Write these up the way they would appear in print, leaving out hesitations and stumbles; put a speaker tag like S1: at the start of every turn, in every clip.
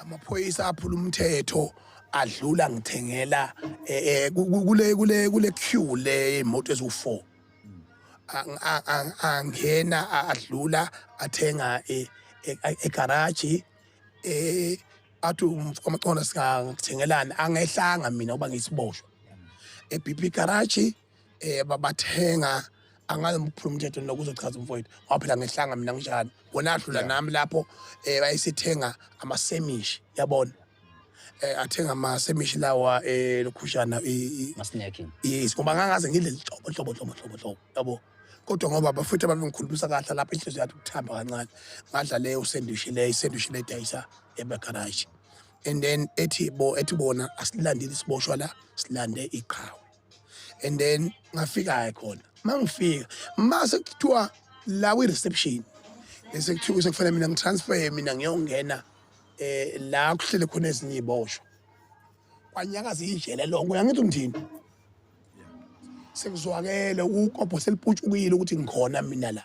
S1: Amaphoyisa aphula umthetho adlula ngithengela kule queue le imoto eziwu4, angena adlula athenga egaraji, athi umfowamaqondo singakuthengelani. Angehlanga mina uba ngisiboshwa eBP garage, babathenga angazi ukuphula umthetho nokuzochaza umfowethu, ngoba phela ngehlanga mina nginjani, wona adlula nami lapho, bayisithenga amasemishi, yabona, athenga amasemishi lawa, lokhushana.
S2: Ma-snacking.
S1: Yes, ngoba ngangaze ngidle nhlobo nhlobo nhlobo nhlobo nhlobo, yabo, kodwa ngoba bafethu ababengikhulumisa kahle lapha, inhliziyo yathi ukuthamba kancane, ngadla leyo sandwich leyo, isandwich le dayisa ebegaraji, and then ethi bona asilandile isiboshwa la, silande iqhawe. And then ngafika khona, mangifika mase kuthiwa la kwi reception, bese kuthiwa sekufanele mina ngitransfer, mina ngiyongena la kuhlele khona ezinye iziboshwa. Kwanyakaza ijele lonke, uyangithi ngithini, sekuzwakele ukobho seliputshukile ukuthi ngikhona mina la,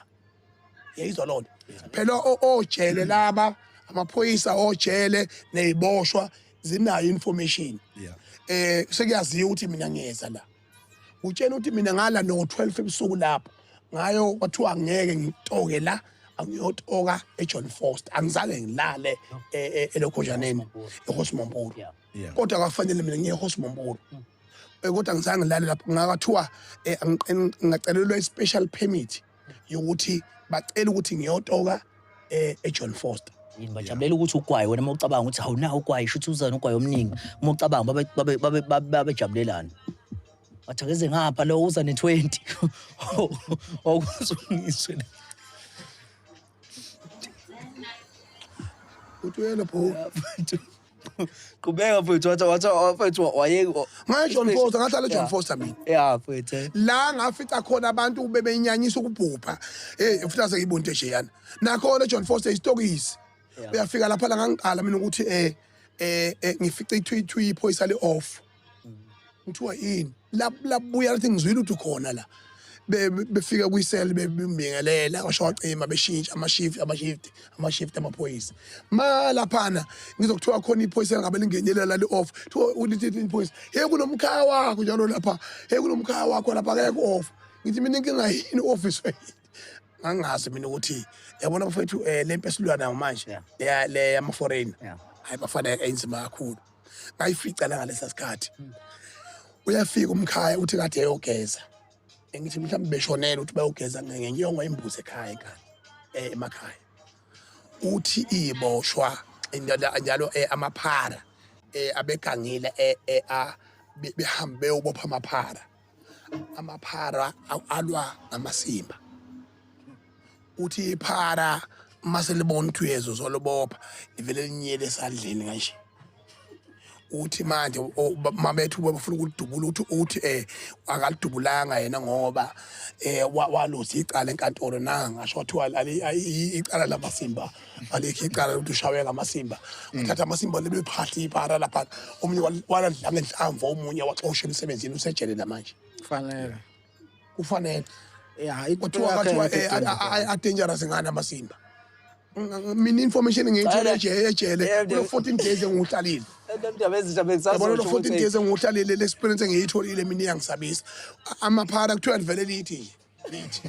S1: yayizwa lona phela ojele laba amaphoyisa ojele neziboshwa zinayo information. Sekuyaziwa ukuthi mina ngiyeza la, utshela ukuthi mina ngala no 12 ebusuku lapho ngayo, kwathiwa ngeke ngitoke la, angiyotoka eJohn Foster. Angizange ngilale elokhonjaneni eKgosi Mampuru. Kodwa kwafanele mina ngiye eKgosi Mampuru, kodwa ngizange ngilale lapho. Ngakathiwa ngingacelelwa i-special permit yokuthi bacela ukuthi ngiyotoka eJohn Foster.
S2: Yini bajabulela ukuthi ugwayi wena uma ucabanga ukuthi awunawo ugwayi, shuthi uza nogwayi omningi. Uma ucabanga babejabulelana, bathi akeze ngapha lo uza ne-20 okuzungiswe la.
S1: Uthi uyena pho.
S2: Qhubeka mfethu, wathi mfethu waye
S1: Ngaye John Foster, ngahlala eJohn Foster mina.
S2: Ya mfethu.
S1: La ngafica khona abantu bebenyanyisa ukubhubha. Hey, futhi ase ngibona into ejeyana nakhona eJohn Foster, isitokisi. Uyafika lapha la, ngangiqala mina ukuthi ngifice ithwi iphoyisa le off, ngithiwa yini labuya lathi ngizwile ukuthi ukhona la. Befika kwisel, bembingelela, kwasho wacima, beshintsha ama-shift amaphoyisa. Ma laphana ngizokuthiwa khona iphoyisa engabe lingenelela la li-off, kuthiwa lithi iphoyisa, "Hey, kunomkhaya wakho njalo lapha, hey, kunomkhaya wakho lapha, akekho off." Ngithi mina inkinga yini, office yini? Ngangazi mina ukuthi, yabona bafethu, le mpi esilwa nayo manje, le yama-foreign, hayi bafana, ayinzima kakhulu. Ngayifica la ngalesa sikhathi uyafika umkhaya, uthi kade eyogeza, engithi mhlawumbe beshonela ukuthi bayogeza ngenyongo imbuzi ekhaya ekhaya emakhaya. Uthi iboshwa njalo njalo, amaphara abegangile, behambe beyobopha amaphara, amaphara alwa ngamasimba. Uthi iphara mase libona ukuthi uyezo zolobopha, livele linyele esandleni kanje. Uthi manje mabethu bafuna ukulidubula, uthi akalidubulanga yena ngoba waluza icala enkantolo, nanga ngasho kwathiwa icala lamasimba alikho, icala lokuthi ushawe ngamasimba. Uthatha amasimba lebephahla iphara lapha, omunye waladla ngenhlamvu, omunye waxosha emsebenzini, usejele namanje.
S3: Kufanele.
S1: Kufanele.
S3: Ya.
S1: Kwathiwa a-dangerous ngani amasimba. Mina information ngiyithole ejele kulo 14 days engiwuhlalile.
S2: Indaba ezintsha.
S1: Yabona lo 14 days engiwuhlalile, le experience engiyitholile mina iyangisabisa. Amaphara kuthiwa livele lithi nje, lithi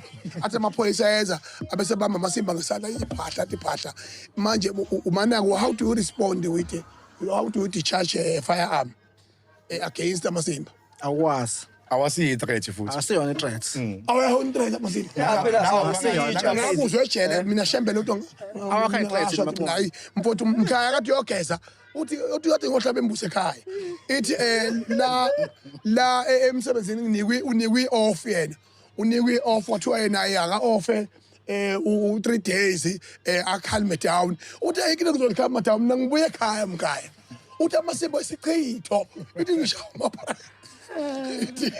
S1: athi amaphoyisa ayeza abese bamba amasimba ngesandla, iphahla, athi phahla. Manje umanako, how do you respond with how do you discharge a firearm against amasimba?
S3: Awukwazi.
S4: Awasiyi-threat futhi.
S3: Asiyona i-threat.
S1: Awuyahontrela amasimba.
S2: Phela
S3: Awasiyona.
S1: Ngakuzwa ejele mina shembe lento.
S3: Awakha i-threat makhulu.
S1: Hayi mfowethu, mkhaya kade uyogeza, uthi kade ngohlaba embuso ekhaya, ithi la emsebenzini nginikwe, unikwe i-off yena, unikwe i-off, wathiwa yena aka off u 3 days, a calm down. Uthi ayikho into ngizoli down mina, ngibuye ekhaya mkhaya. Uthi amasimba isichitho, ithi ngishawa amaphara, ithi